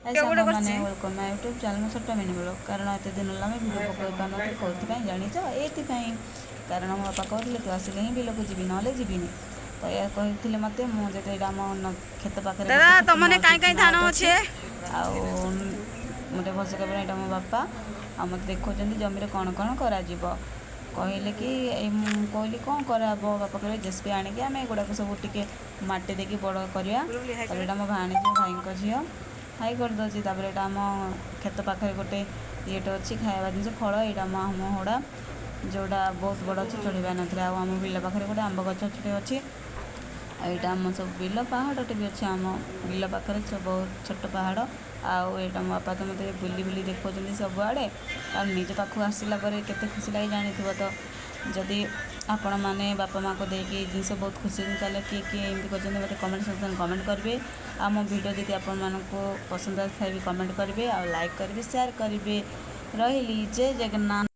High ସାଙ୍ଗମାନେ, welcome my YouTube channel, ମୋ ଛୋଟ ମିନି ବ୍ଲଗ୍। କାରଣ ଏତେ ଦିନ ହେଲା ଆମେ ଭିଡ଼ିଓ ପକାଇ ପାରୁନଥିଲି। କେଉଁଥିପାଇଁ ଜାଣିଛ? ଏଇଥିପାଇଁ, କାରଣ ମୋ ବାପା କହୁଥିଲେ, ତୁ ଆସିଲେ ହିଁ ବିଲକୁ ଯିବି, ନହେଲେ ଯିବିନି। ତ ଏହା କହିଥିଲେ ମୋତେ। ମୁଁ ଯେତେ ଏଇଟା ଆମ କ୍ଷେତ ପାଖରେ ଦାଦା, ଗୋଟେ ଛୋଟ ତମନେ ନଦୀ କାଇଁ କାଇଁ ଧାନ ନାଳଟେ ଅଛେ? ଆଉ ମୋତେ ଭଲସେ କହିପାରିବେ। ଏଇଟା ମୋ ବାପା ଆଉ ମୋତେ ଦେଖାଉଛନ୍ତି ଜମିରେ କ'ଣ କ'ଣ କରାଯିବ। କହିଲେ କି ଏଇ, ମୁଁ କହିଲି, କ'ଣ କରାହେବ? ବାପା କହିଲେ, ଜେସିବି ଆଣିକି ଆମେ ଏଗୁଡ଼ାକ ସବୁ ଟିକେ ମାଟି ଦେଇକି ବଡ଼ କରିବା। ତାପରେ ଏଇଟା ମୋ ଭାଣିଜୀ, ଭାଇଙ୍କ ଝିଅ, ହାଇ କରିଦେଉଛି। ତାପରେ ଏଇଟା ଆମ କ୍ଷେତ ପାଖରେ ଗୋଟେ ଇଏଟେ ଅଛି, ଖାଇବା ଜିନିଷ, ଫଳ। ଏଇଟା ଆମ ଆମ ହୁଡ଼ା, ଯେଉଁଟା ବହୁତ ବଡ଼ ଅଛି, ଚଢ଼ିବା ନଥିଲା। ଆଉ ଆମ ବିଲ ପାଖରେ ଗୋଟେ ଆମ୍ବ ଗଛ ଛୋଟ ଅଛି। ଆଉ ଏଇଟା ଆମ ସବୁ ବିଲ, ପାହାଡ଼ଟେ ବି ଅଛି ଆମ ବିଲ ପାଖରେ, ବହୁତ ଛୋଟ ପାହାଡ଼। ଆଉ ଏଇଟା ମୋ ବାପା ତ ମୋତେ ବୁଲି ବୁଲି ଦେଖାଉଛନ୍ତି ସବୁଆଡ଼େ। ଆଉ ନିଜ ପାଖକୁ ଆସିଲା ପରେ କେତେ ଖୁସି ଲାଗେ ଜାଣିଥିବ ତ। ଯଦି ଆପଣମାନେ ବାପା ମାଆଙ୍କୁ ଦେଇକି ଜିନିଷ ବହୁତ ଖୁସି ହେଉଛନ୍ତି, ତାହେଲେ କିଏ କିଏ ଏମିତି କରିଛନ୍ତି, ମୋତେ କମେଣ୍ଟ ସେକ୍ସନ୍ କମେଣ୍ଟ କରିବେ। ଆଉ ମୋ ଭିଡ଼ିଓ ଯଦି ଆପଣମାନଙ୍କୁ ପସନ୍ଦ ଆସିଥାଏ ବି କମେଣ୍ଟ କରିବେ, ଆଉ ଲାଇକ୍ କରିବେ, ସେୟାର କରିବେ। ରହିଲି, ଜୟ ଜଗନ୍ନାଥ।